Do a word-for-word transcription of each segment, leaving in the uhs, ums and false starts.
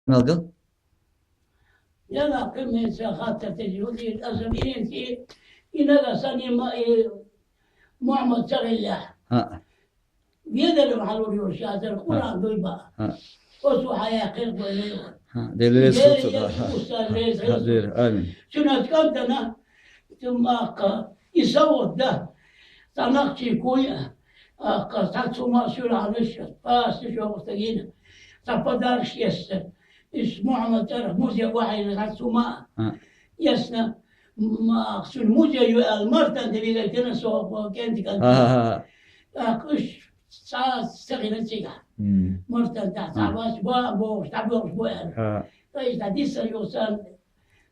Мелгал? Яна къиммет сахатта тежуди, азам инки, инага санима и Мухаммад Сарилля. ХӀа. Ведар хьалур юр шазар Къуръан дуйба. ХӀа. Осу хьая хир гойла. ХӀа. Деле Деле суту. Я устар лез. ХӀа, дер. Амин. Суннат кантана, тумака, и савод да. Танахчи куя. Ака, тацума сюра алыш. Пас шо густагина. Та подарок ешсе. Иш Мухаммад Сарилля музей вахьи тацума. ХӀа. Ясно. Ма, сун музей ю ал Мартан де вига кена со кенти кан. ХӀа, хӀа, хӀа. Так, уж ца сагина цига. Мартан да, ца вас ба, бо, ста бо, бо. ХӀа. То есть, да, диса юсан,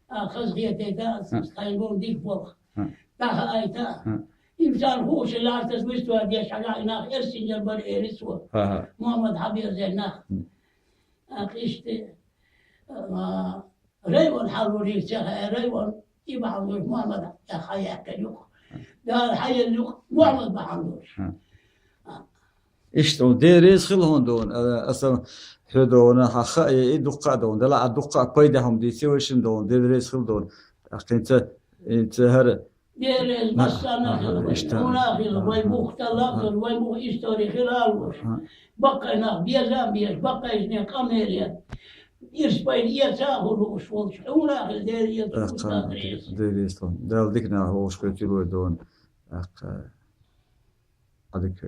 а, хазгия те да, хай бон дик бо. ХӀа. Да, айта. ХӀа. Инсан хуш лартас виства де шага инах эрсин яр бар эрисва. ХӀа, хӀа. Мухаммад Хабир зенах. А, киште, а, Райван хьалурийча, райван, и бахьандуш Мухаммад я хая калюк. Да, хая люк, Мухаммад бахьандуш. Ишта он дерез хил хун дон, а, аса ху дон, ха ха, и дукка дон, дала а дукка пайда хум ди, се вешин дон, дерез хил дон. Ахинца, инца хар Дерез массана хила, ишта. Уна хила, вай бух талахтар, вай бух истори хила алуш. Баккайнах безам беш, баккайзне камерия. Ирспайн иеца хулуш волш. Уна хила дерез. Дерез тон. Дал дикна хош кой тилой дон. Ах, адик.